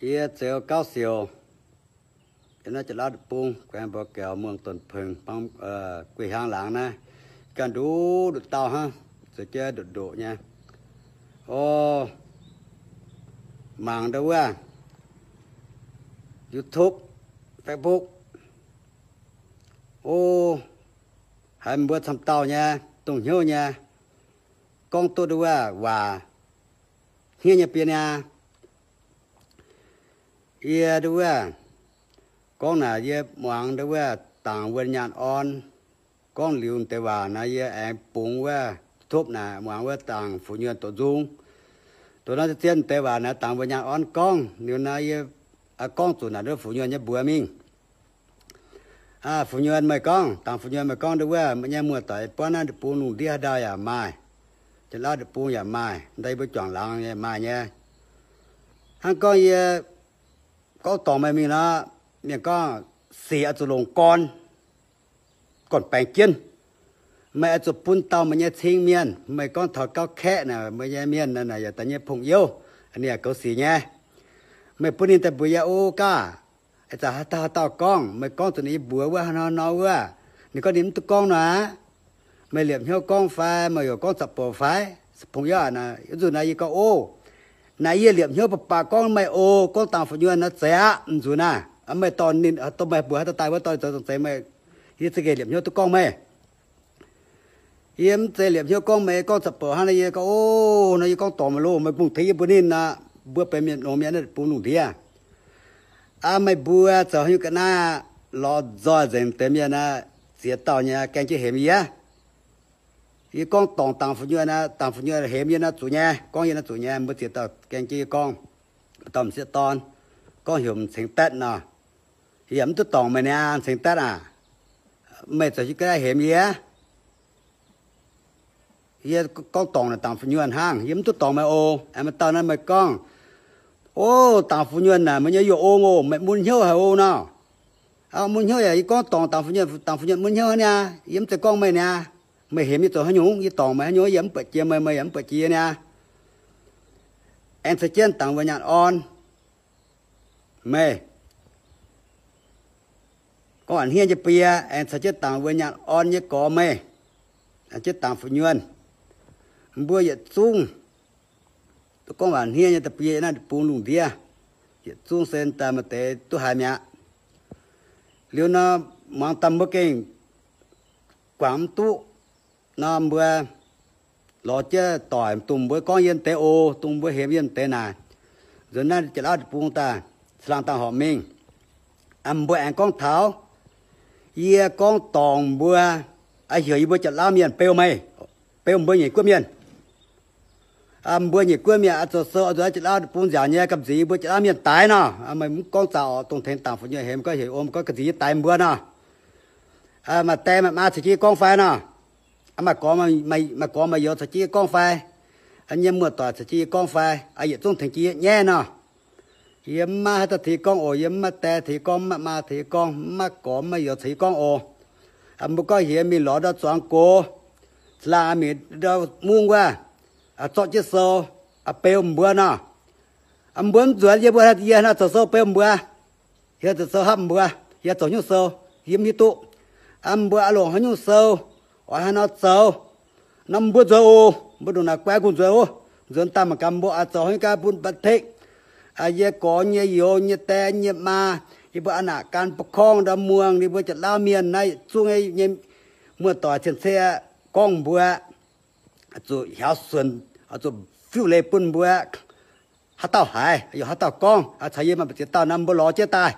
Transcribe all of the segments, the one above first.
Yie Zeux Gauv Siouc, yiem naaiv Janx-Lauv deic-bung, guaengx mbuo Gaeqv Muangh Donx Pengx, guih hiaang laangz naaiv, ganh nduqc nduqc dauh hnangv, zoux jienv nduqc nduqc nyei. O, mangc ndau wuov YouTube, Facebook, o, haiz mbuo camv dauh nyei, dongh hnyouv nyei, gorngv duqv ndau wuov waac hniev nyei biei niaa. Yie ndau wuov gorngv naaic, yie muangx ndau wuov dangc wuonh nyaanh orn gorngv liuz deix waac naaic, yie aengx bungx wuov topv naaic muangx wuov dangc fu'nyuonh doqc nzung. Doqc nor zien deix waac naaic dangc wuonh nyaanh orn gorngv liuz naaic, yie gorngv zuqc naaic ndau fu'nyuonh nyei mbuox mingh. Fu'nyuonh meih gorngv, dangc fu'nyuonh meih gorngv ndau wuov, meih nyei muoz-doic buangv naaiv deic-bung lungh ndiev haaix ndau yaac maaih, Janx-Lauv deic-bung yaac maaih, ndau yie mbuo juangc laangz nyei maaih nyei. Hnangv gorngv yie gorngv dorngc meih mingh nor, mienh gorngv sic oix zuqc longc gorn, gorn-baengx jienv. Meih oix zuqc bun dauh meih nyei cing mienh. Meih gorngv taux Gauv Kaeqv naaic, meih nyei mienh naaic yaac daaih nyei pongx youh, ninh yaac goux sic nyei. Meih bun ninh daaih mbuox yie o gaax, ih zanc haaix dauh haaix dauh gorngv, meih gorngv zuqc ninh yie mbuox wuov, haaix nor nor wuov, ninh gorngv ninh mv duqv gorngv nor aqv. Meih liepc hnyouv gorngv fai meih yaac gorngv za'bouc fai? Pongx youh aac, nzuqc naaiv yie gorngv o, naaiv yie liepc hnyouv baac baac gorngv meih o, gorngv dangc fu'nyuonh naaiv zeiz aqv. Nzuqc naaiv meih dorh ninh, dorh meih mbuox haaix dauh daaih wuov dorh zoux zong zeiz meih, yie za'gengh liepc hnyouv duqv gorngv meih. Yie mv zeiz liepc hnyouv gorngv meih, gorngv za'bouc hnangv naaiv yie gorngv o, nor yie gorngv dorngc meih loh, meih bungx tengx yie mbuo ninh aqv, mbuo benx mienh nongx mienh deic-bung lungh ndiev. Aa, meih mbuo zoux haaix nyungc ga'naaiv lorz nzoih nzengc deix mienh aqv, ziex dauh nyei gaeng jienv hemx yie. Yie gorngv dorngc dangc fu'nyuonh aqv, dangc fu'nyuonh hemx yie nor zuqc nyei, gorngv yie nor zuqc nyei, mbuo ziex dauh gaeng jienv yie gorngv, dauh m'sieqv dorn, gorngv heuc m'cengx datv nor. Yie yaac mv duqv dorngc meih niaa, m'cengx datv aac. Meih zoux haaix nyungc ga'naaiv hemx yie? Yie gorngv dorngc naaic dangc fu'nyuonh hnangv, yie mv duqv dorngc meih oc. Aengx maaih dauh naaiv meih gorngv, o, dangc fu'nyuonh naaic meih nyei youh ong oc, meih mun hnyouv haic oc nor. Mun hnyouv yaac yie gorngv dorngc dangc fu'nyuonh, dangc fu'nyuonh mun hnyouv hnangv niaa, yie mv zeiz gorngv meih niaa. Meih hemx yie zoux haaix nyungc? Yie dorngc meih haaix nyungc? Yie mv buatc jiex meih, meih yaac mv buatc jiex yie niaa. Aengx caux jienv dangc wuonh nyaanh orn meih, gorngv waac hniev nyei bun yie, aengx caux jienv dangc wuonh nyaanh orn nyei gorx meih, jienv dangc fu'nyuonh. Mbuo yietc zungv gorngv waac hniev nyei daaih bun yie naaiv deic-bung lungh ndiev, yietc zungv se daaih maaih deix duqv haiz mi'aqv. Liuz nor, muangx daaih mbuo gengh guangc mv duqv nor, mbuo lorz jienv doic dongh mbuo gorngv yie deix oc, dongh mbuo hemx yie deix naaic. Nzuonx naaiv Janx-Lauv deic-bung daaih, caangh laangh daaih horpc mingh. Mbuo aengx gorngv taux, yie gorngv dorngc mbuo, heuc yie mbuo Janx-Lauv mienh beu meih, beu mbuo nyeic guoqv mienh. Mbuo nyeic guoqv mienh oix zoux sou, oix nzuonx Janx-Lauv deic-bung nziaauc nyei, gamh nziex yie mbuo Janx-Lauv mienh daix nor. Meih mv gorngv zaux orqc, dongh tengx dangc fu'nyuonh hemx gorngv heuc o, gorngv gamh nziex yie daix mbuo nor. Maaih die maaih maa caux jienv yie gorngv fai nor? Maaih gorx, maaih gorx maaih youz caux jienv yie gorngv fai? Nyei muoz-doic caux jienv yie gorngv fai? Yietc zungv tengx jienv yie nyaiv nor. Yie mv maaih haaix dauh tengx yie gorngv oc. Yie mv maaih die tengx yie gorngv, mv maaih maa tengx yie gorngv, mv maaih gorx mv maaih youz caux yie gorngv oc. Mbuo gorngv heuc mingh lorz ndau zuangx gox, caangh laangh mingh ndau mungv wuov, zorqv jienv sou, beu mbuo nor. Mbuo mv nzuonx, yie mbuo, yie naaiv zoux sou beu mbuo. Yie zoux sou hapv mbuo, yie zoux haaix nyungc sou, yie mv hiuv duqv. Mbuo oix longc haaix nyungc sou, oix haaix nor zoux, nor mbuo nzuonx oc. Mbuo ndongc naaic guai kungx nzuonx oc. Nzuonx daaih mangc gaax mbuo oix zoux haaix nyungc gaax bun mbuo tek yie gorx nyei youz nyei die nyei maa, yie mbuo a'naqc gan ba'korngv ndau muangh, yie mbuo Janx-Lauv mienh naaiv yietc zungv nyei muoz-doic cien-ceqv gorngv mbuo zuqc hiaaux suonc, zuqc fiuv leiz bun mbuo. Haaix dauh haiz, yaac haaix dauh gorngv, caux yie maaih ziex dauh nor, mbuo lorz jienv daaih.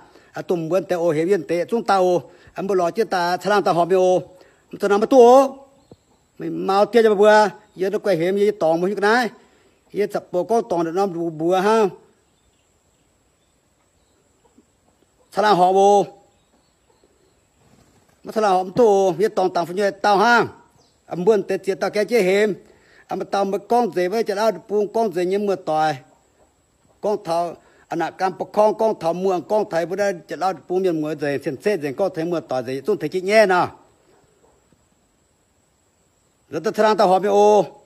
Dongh mbuo deix oc, hemx yie deix zungv daaih oc. Mbuo lorz jienv daaih, caangh laangh daaih horpc mingh oc. Mv zoux nor maiv duqv oc. Meih mau diev nyei mbuo, yie ndau guai hemx yie, yie dorngc mbuo nyei ga'naaiv. Yie za'bouc gorngv dorngc ndongc norm mbuox hnangv. Caangh laangh horpc oc. Maiv caangh laangh horpc mv duqv oc. Yie dorngc dangc fu'nyuonh dauh hnangv. Mbuo deix ziex dauh gaeng jienv hemx. Maaih dauh mbuo gorngv nzengc, mbuo Janx-Lauv deic-bung gorngv nzengc nyei muoz-doic. Gorngv taux a'naqc gan ba'korngv, gorngv taux muangh, gorngv taux mbuo naaiv Janx-Lauv deic-bung mienh muoz nzengc, cien-ceqv nzengc, gorngv taux muoz-doic nzengc, yietc zungv tengx jienv nyaiv nor. Nzuonx daaih caangh laangh daaih horpc mingh oc.